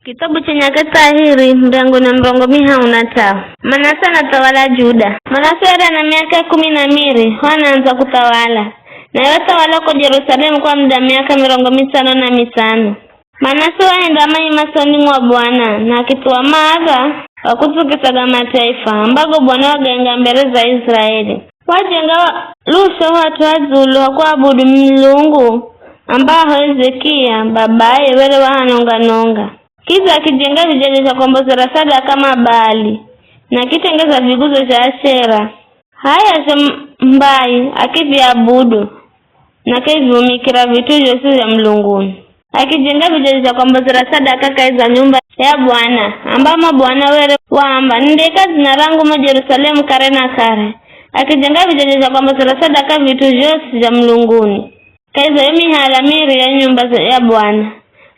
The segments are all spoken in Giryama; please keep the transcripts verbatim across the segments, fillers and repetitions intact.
Kitabu cha Nyakati Thahiri, muryango na mirongo mihahu na tau. Manase anathawala Juda. Manase were ana miaka kumi na miri, ho anaandza kuthawala. Naye wathawala ko Jerusalemu kwa muda miaka mirongo mitsano na mitsano. Manase wahenda mai masoni mwa Bwana, na akithuwa maadha wa kutsukisa ga mataifa, ambago Bwana wagaenga mbere za Israeli. Wajenga wa-, lusha wat'u wa dzulu wa kuabudu milungu, ambaho Hezekia, babaye, were wahanonga-nonga. Kidza akijenga vijaja zha kwambozera sadaka Mabaali, na akitengeza viguzo zha Ashera. Haya zho m-, mbai akiviabudu, na akiviumikira vit'u zhosi zha mulunguni. Akijenga vijaja zha kwambozera sadaka kahi za nyumba ya Bwana, ambamo Bwana were waamba, "Nindaika dzina rangu mo Jerusalemu kare na kare." Akijenga vijaja zha kwambozera sadaka vit'u zhosi zha mulunguni, kahi za yo mihala miri ya nyumba za-, ya Bwana.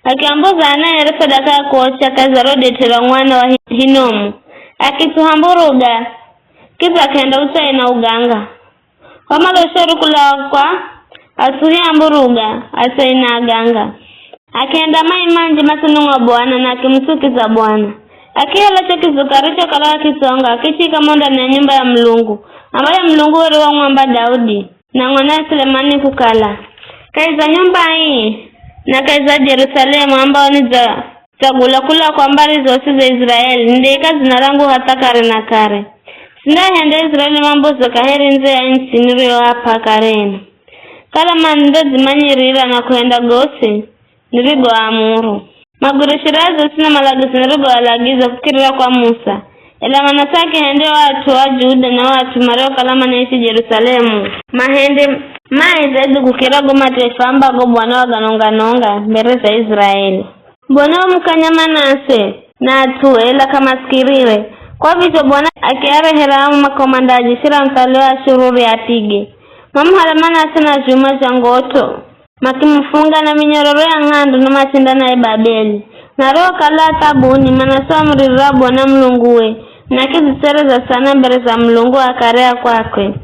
Akiamboza ana here sadaka ya kuocha kahi za ro det'e ra mwana wa Hi-, Hinomu. Akitsuha mburuga, kidza akihenda utsai na uganga. Wamala ushauri kulawa kwa atsuhi a mburuga, atsai na aganga. Akihenda mai manji masoni mwa Bwana na akimutsukiza Bwana. Akihala cho kizuka arichokala akitsonga, akichiika mo ndani ya nyumba ya Mulungu, ambayo Mulungu were wamwamba Daudi na mwanaye Sulemani kukala, "Kahi za nyumba ii, na kahi za Jerusalemu, ambao nidzatsagula kula kwa mbari zosi za Israeli, nindaika dzina rangu hatha kare na kare. Sindahenda Israeli mambozo kaheri ndze ya ntsi niriyoap'a kare enu. Kala mana nindadzimanyirira na kuhenda gosi nirigoamuru. Magwirishira zosi na malagizo nirigoalagiza kukirira kwa Musa." Ela Manase akihenda o at'u a Juda na o at'u mariokala manaishi Jerusalemu, mahende mai zaidhi kukira go mataifa ambago Bwana waganonga-nonga mbere za Israeli. Bwana wamukanya Manase na at'ue, ela k'amasikirire. Kwa vizho Bwana akiarehera amo makomanda a jeshi ra mufalme wa Ashuru riapige. Mamuhala Manase na zhuma zha ngoto, makimufunga na minyororo ya ng'andu na machinda naye Babeli. Na arihokala thabuni, Manase wamuririra Bwana Mulungue, na akidzitsereza sana mbere za Mulungu wa kare a kwakwe.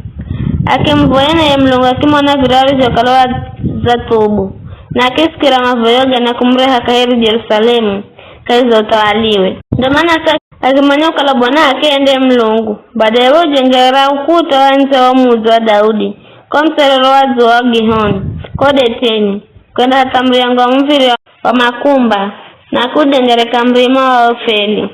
Akimuvoya naye Mulungu akimona viryahu arizhokala wadzathubu, na akisikira mavoyoge na kumureha kaheri Jerusalemu kahi za uthawaliwe. Ndo Manase akimanya kukala Bwana h'akeye nde Mulungu. Badaye waujengera ukuta wa ndze wa mudzi wa Daudi, ko muserero wa dzuwa wa Gihoni, ko Det'eni, kwenda hatha muryango wa muv̱irya wa makumba, na akiudengereka murima wa Ofeli.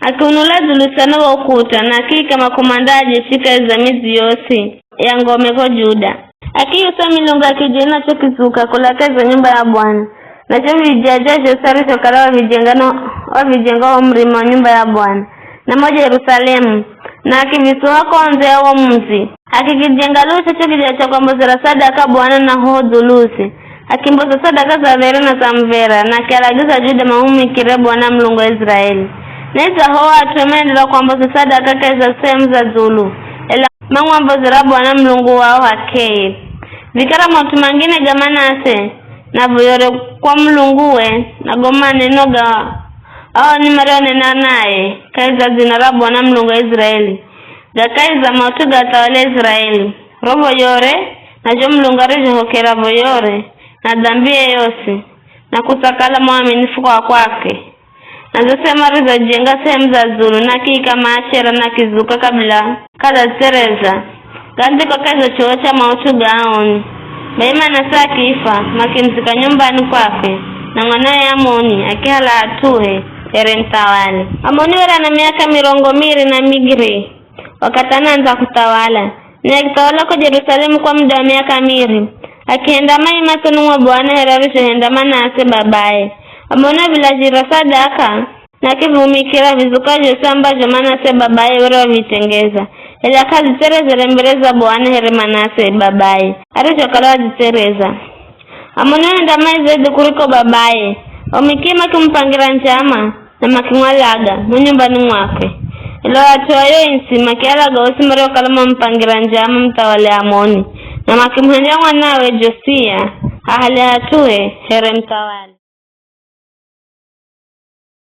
Akiunula dzulu sana wo ukuta, na akiika makomanda a jeshi kahi za midzi yosi ya ngome ko Juda. Akiusa milungu ya kijeni na cho kizuka kula kahi za nyumba ya Bwana, na zho vijaja zhosi arizhokala wavijenga no, wavijenga wo murima wa nyumba ya Bwana, na mo Jerusalemu, na akivisuha ko ndze ya wo mudzi. Akikijenga lusha cho kijaja cha kwambozera sadaka Bwana na hoho dzuluze. Akimboza sadaka za dheri na za muv̱era, na akialagiza Juda mamumikire Bwana Mulungu wa Israeli. Na idzaho o at'ue maenderera kwamboza sadaka kahi za sehemu za dzulu, ela mamwambozera Bwana Mulungu wao h'akeye. Vikara maut'u mangine ga Manase, na voyore kwa Mulungue, na go maneno ga aoni marionena naye kahi za dzina ra Bwana Mulungu wa Israeli, ga kahi za maut'u ga athawali a Israeli, ro voyore, na zho Mulungu arizhohokera voyore, na dhambiye yosi, na kutsakala mwaminifu kwa kwakwe. Na zo sehemu arizojenga sehemu za dzulu, na akiika maashera na kizuka kabila k'adzazitsereza, gandhikwa kahi za chuwo cha maut'u ga aoni. Bai Manase akifa, makimuzika nyumbani kwakwe, na mwanaye Amoni akihala hat'ue here muthawali. Amoni were ana miaka mirongo miri na migiri, wakathi anaandza kuthawala, naye akithawala ko Jerusalemu kwa muda wa miaka miri. Akihenda mai masoni mwa Bwana here arizhohenda Manase babaye. Amoni wavilazhira sadaka, na akiviumikira vizuka zhosi ambazho Manase babaye were wavitengeza, ela k'adzitserezere mbere za Bwana here Manase babaye arizhokala wadzitsereza. Amoni wahenda mai zaidhi kuriko babaye, o mikima makimupangira njama, na makimwalaga mo nyumbani mwakwe. Ela o at'u a yo ntsi makialaga osi mariokala mamupangira njama muthawali Amoni, na makimuhendya mwanawe Josia ahale hat'ue here muthawali.